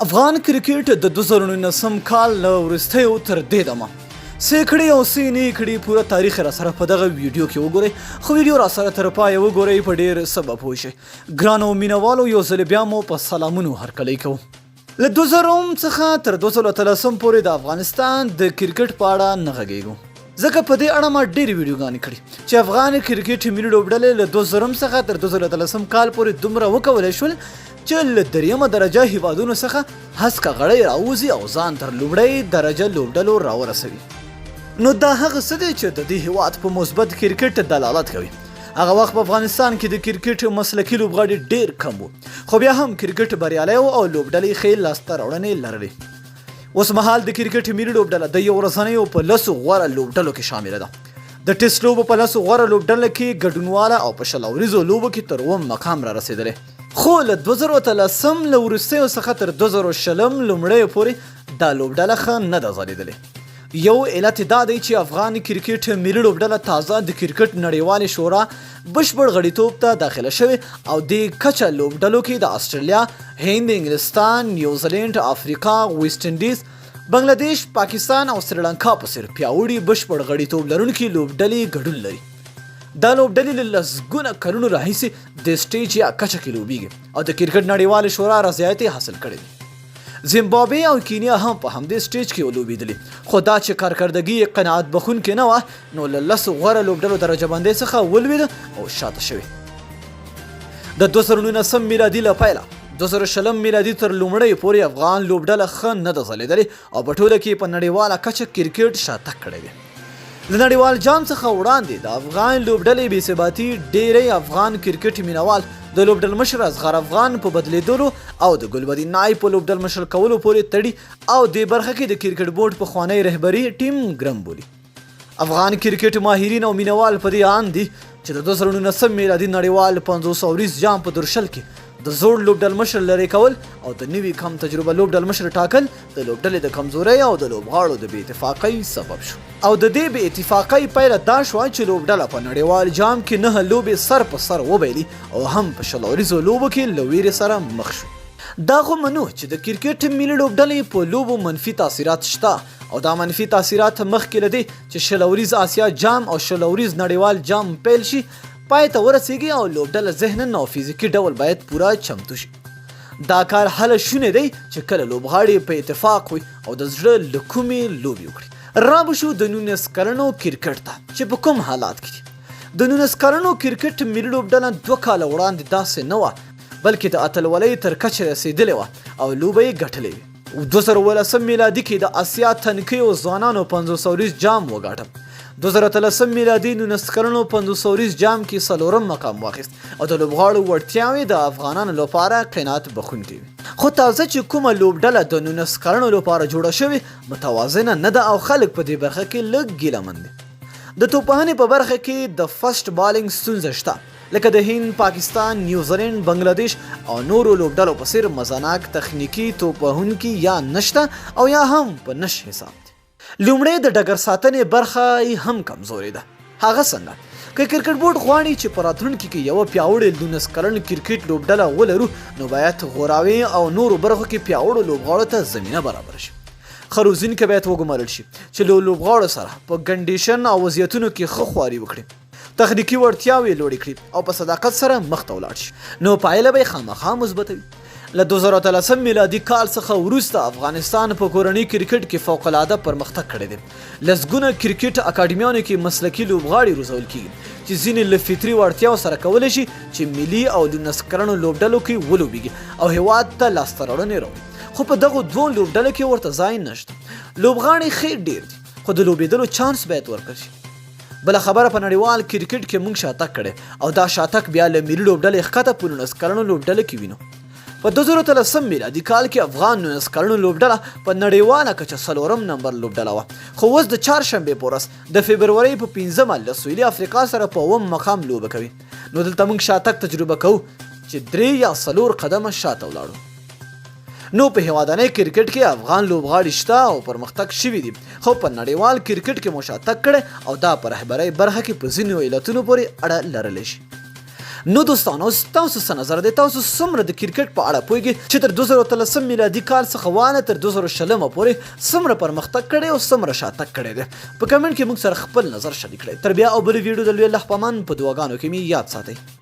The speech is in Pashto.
افغان کرکټ د 2019 کال له وروستیو تر دې دمه څه کړي او څه نه کړي، پوره تاریخ را سره په دغه ویډیو کې وګورئ، خو ویډیو را سره تر پایه وګورئ، په ډیر څه به پوه شئ. ګرانو مینوالو، یو ځل بیا مو په سلامونو هرکلی کوم. له 2000 څخه تر 2013 پورې د افغانستان د کرکټ په اړه نه غږیږو، ځکه په دې اړه ما ډېرې ویډیوګانې کړي چې افغان کرکټ ملي لوبډلې له 2000 څخه تر 2013 کال پورې دومره وکولی شول چې له دریمه درجه هیوادونو څخه هسکه غړۍ راووځي او ځان تر لومړۍ درجه لوبډلو راورسوي. نو دا هغه څه دی چې د دې هیواد په مثبت کرکټ دلالت کوي. هغه وخت په افغانستان کې د کرکټ مسلکي لوبغاړي ډېر کم وو، خو بیا هم کرکټ بریالی و او لوبډلې ښې لاسته راوړنې لرلې. اوس مهال د کرکټ ملي لوبډله د یو ورځنیو په 10 غوره لوبډلو کې شامله ده. د ټیسټ لوبو په 10 غوره لوبډله کې ګډونواله او په 20 اوریزو لوبو کې تر اووم مقام را رسېدلې، خو له 2013 له وروستیو څخه تر 2020 لومړیو پورې دا لوبډله ښه نه ده ځلېدلې. یو علت دا دی چې افغان کرکټ ملي لوبډله تازه د کرکټ نړیوالې شورا بشپړ غړیتوب ته داخله شوې او دې کچه لوبډلو کې د استرالیا، هند، انګلستان، نیوزیلینډ، افریقا، ویسټ انډیز، بنگلادیش، پاکستان او سریلانکا په څیر پیاوړي بشپړ غړیتوب لرونکي لوبډلې ګډون لري. دا لوبډلې له لسګونه کلونو راهیسې د سټیج یا کچه کې لوبیږي او د کرکټ نړیوالې شورا رضایت یې حاصل کړی دی. زیمبابوې او کینیا هم په همدې سټیج کې ولوبېدلي، خو دا چې کارکردګي یې قناعت بخښونکې نه وه، نو له 10 غوره لوبډلو درجه بندۍ څخه ولوېده او شاته شوې. د 2019 میلادي له پیله 2020 میلادي تر لومړیو پورې افغان لوبډله ښه نه ده ځلېدلې او په ټوله کې په نړیواله کچه کرکټ شاتګ کړی دی. له نړیوال جام څخه وړاندې د افغان لوبډلې بې ثباتي ډېری افغان کرکټ مینوال د لوبډلمشر اصغر افغان په بدلېدلو او د ګلبدین نایب په لوبډلمشر کولو پورې تړي او دې برخه کې د کرکټ بورډ پخوانی رهبري ټیم ګرم بولي. افغان کرکټ ماهرین او مینوال په دې اند دي چې د 2019 میلادي نړیوال 50 اوریز جام په درشل کې د زوړ لوبډلمشر لرې کول او د نوي کم تجربه لوبډلمشر ټاکل د لوبډلې د کمزورۍ او د لوبغاړو د بې اتفاقۍ سبب شو، او د دې بې اتفاقۍ پایله دا شوه چې لوبډله په نړیوال جام کې 9 لوبې سر په سر وبایلي او هم په 20 اوریزو لوبو کې له ویرې سره مخ شو. دا خو منو چې د کرکټ ملي لوبډلې په لوبو منفي تاثیرات شته او دا منفي تاثیرات مخکې له دې چې 20 اوریز آسیا جام او 20 اوریز نړیوال جام پیل شي پای ته ورسیږي او لوبډله ذهنا او فزیکي ډول باید پوره چمتو شي. دا کار هله شونی دی چې کله لوبغاړي په اتفاق وي او د زړه له کومې لوبې وکړي. را به شو د 19 کلنو کرکټ ته چې په کوم حالات کې دي. د 19 کلنو کرکټ ملي لوبډله 2 کاله وړاندې داسې نه وه، بلکې د اتلولۍ تر کچې رسېدلې وه او لوبه یې ګټلې وې. 2017 میلادي کې د اسیا تنکیو ځوانانو 50 اوریز جام وګاټه. 2013 میلادي 19 کلنو 50 اوریز جام کې څلورم مقام واخیست او د لوبغاړو وړتیاوې د افغانانو لپاره قناعت بخښونکې وې. خو تازه چې کومه لوبډله د 19 کلنو لپاره جوړه شوې متوازنه نه ده او خلک په دې برخه کې لږ ګیله من دي. د توپوهنې په برخه کې د فسټ بالینګ ستونزه شته، لکه د هند، پاکستان، نیوزیلینډ، بنګلادیش او نورو لوبډلو په څیر مزناک تخنیکي توپ وهونکي یا نشته او یا هم په نش حساب دي. لومړی د ډګر ساتنې برخه یې هم کمزورې ده. هغه څنګه؟ که کرکټ بورډ غواړي چې په راتلونکي کې یوه پیاوړې 19 کلن کرکټ لوبډله ولرو، نو باید غوراوي او نورو برخو کې پیاوړو لوبغاړو ته زمینه برابره شي. ښه روزونکي باید وګمارل شي چې له لوبغاړو سره په ګنډیشن او وضعیتونو کې ښه خواري وکړي، تخنیکي وړتیاوې لوړې کړي او په صداقت سره مخته ولاړ شي، نو پایله به یې خامخا مثبته وي. له 2013 میلادي کال څخه وروسته افغانستان په کورني کرکټ کې فوق العاده پرمختګ کړی دی. لسګونه کرکټ اکاډمیانو کې مسلکي لوبغاړي روزول کیږي چې ځینې له فطري وړتیاو سره کولی شي چې ملي او 19 کلنو لوبډلو کې ولوبیږي او هیواد ته لاسته راوړنې راوړي، خو په دغو دوو لوبډلو کې ورته ځای نشته. لوبغاړي ښې ډېر دي، خو د لوبېدلو چانس باید ورکړل شي. بله خبره، په نړیوال کرکټ کې موږ شاتګ کړی او دا شاتګ بیا له ملي لوبډلې ښکته په 19 کلنو لوبډلو کې وینو. په 2013 میلادي کال کې افغان 19 کلنو لوبډله په نړیواله کچه څلورم نمبر لوبډله وه، خو اوس د چهارشنبې په ورځ د فبرورۍ په 5مه له سویلي افریقا سره په اووم مقام لوبه کوي. نو دلته موږ شاتګ تجربه کوو چې 3 یا 4 قدمه شاته ولاړو. نو په هیوادنۍ کرکټ کې افغان لوبغاړي شته او پرمختګ شوي دي، خو په نړیوال کرکټ کې مو شاتګ کړی او دا په رهبرۍ برخه کې په ځینو علتونو پورې اړه لرلی شي. نو دوستانو ستاسو څه نظر دی؟ تاسو څومره د کرکټ په اړه پوهیږئ چې تر 2013 میلادي کال څخه وانه تر 2020 پورې څومره پرمختګ کړی او څومره شاتګ کړی دی؟ په کمنټ کې موږ سره خپل نظر شریک کړئ. تر بیا او بلې ویډیو د لوی الله په امان، په دعاګانو کې مې یاد ساتئ.